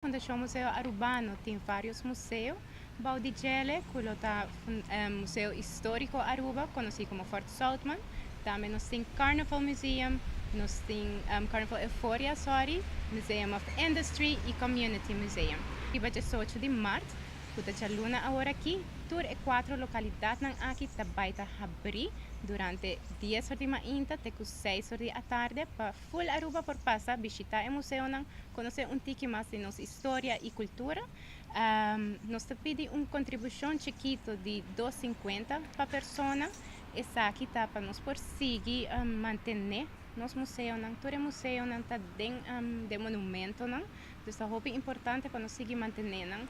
Fundacion Museo Arubano tin varios museo bou di djele, cu lo ta Museo Historico Aruba, conoci como Fort Zoutman. Tambe nos tin Carnival Museum, nos tin Carnival Euphoria, sorry, Museum of Industry y Community Museum. Riba 18 di maart, cu ta djaluna awor aki, tur e cuatro localidadnan aki ta bay ta habri durante 10 or di mainta te cu 6 or di atarde pa full Aruba por pasa bishita e museonan, conoce un tiki mas di nos historia y cultura. Nos ta pidi un contribucion chikito di 2,50 pa persona. Esaki ta pa nos por sigui mantene nos museonan. Tur e museonan ta den monumentonan. Dus ta hopi importante pa nos sigui mantene nan.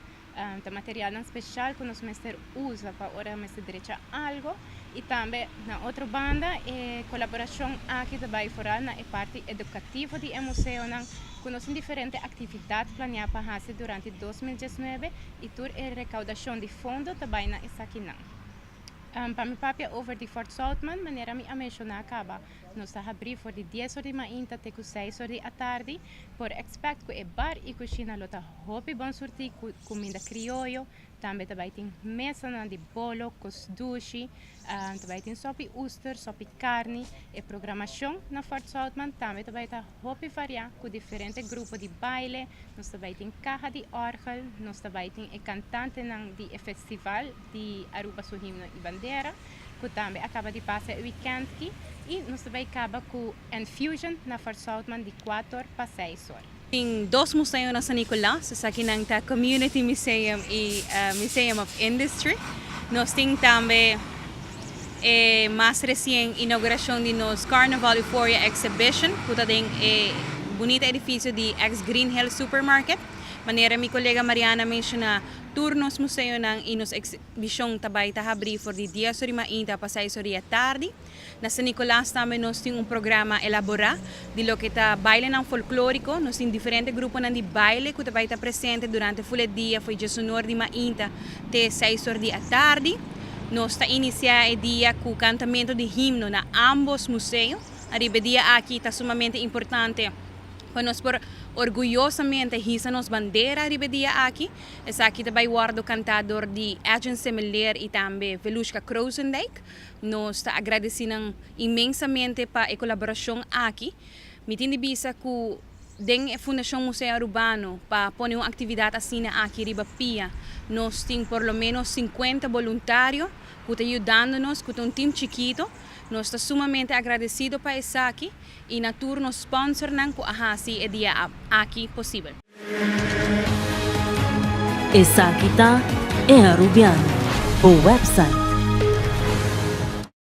Ta materialnan special cu nos mester usa pa ora mester drecha algo. Y tambe na otro banda e colaboracion aki ta bay vooral na e parti educativo di e museonan, cu nos tin diferente actividad planea pa haci durante 2019 y tur e recaudacion di fondo ta bay na esakinan. Pa mi papia over di Fort Zoutman, manera mi a menciona caba, nos ta habri for di 10 or di mainta te cu 6 or di atardi. Por expect cu e bar y cushina lo ta hopi bon surti cu cuminda crioyo. Tambe ta bay tin mesanan di bolo, cos dushi, ta bay tin sopi oester, sopi carni. E programacion na Fort Zoutman tambe ta bay ta hopi varia cu diferente grupo di baile. Nos ta bay tin caha di orgel, nos ta bay tin e cantantenan di e festival di Aruba su himno y bandera, cu tambe a caba di pasa e weekend aki. Y nos ta bay caba cu Enfusion na Fort Zoutman di 4 pa 6 or. Tin dos museo na San Nicolas, esakinan ta Community Museum y Museum of Industry. Nos tin tambe e mas recien inauguracion di nos Carnival Euphoria Exhibition, cu ta den e bunita edificio di ex Green Hill Supermarket. Manera mi colega Mariana menciona, tur nos museonan y nos exhibicion ta bay ta habri for di 10 or di mainta pa 6 or di atardi. Na San Nicolas tambe nos tin un programa elabora di loke ta bailenan folklorico. Nos tin diferente gruponan di baile cu ta bay ta presente durante full e dia, for 10 or di mainta te 6 or di atardi. Nos ta inicia e dia cu cantamento di himno na ambos museo. Ariba e dia aki ta sumamente importante pa nos por orguyosamente hisa nos bandera ariba e dia aki. Esaki ta bay wordo canta door di Edjean Semeleer y tambe Velushka Krozendijk. Nos ta agradeci nan inmensamente pa e colaboracion aki. Mi tin di bisa cu den e Fundacion Museo Arubano pa pone un actividad asina aki riba pia, nos tin por lo menos 50 boluntario cu ta yudando nos, cu ta un team chikito. Nos ta sumamente agradecido pa esaki y na tur nos sponsornan cu a haci e dia aki posibel. Esaki ta E Arubiano, bo website.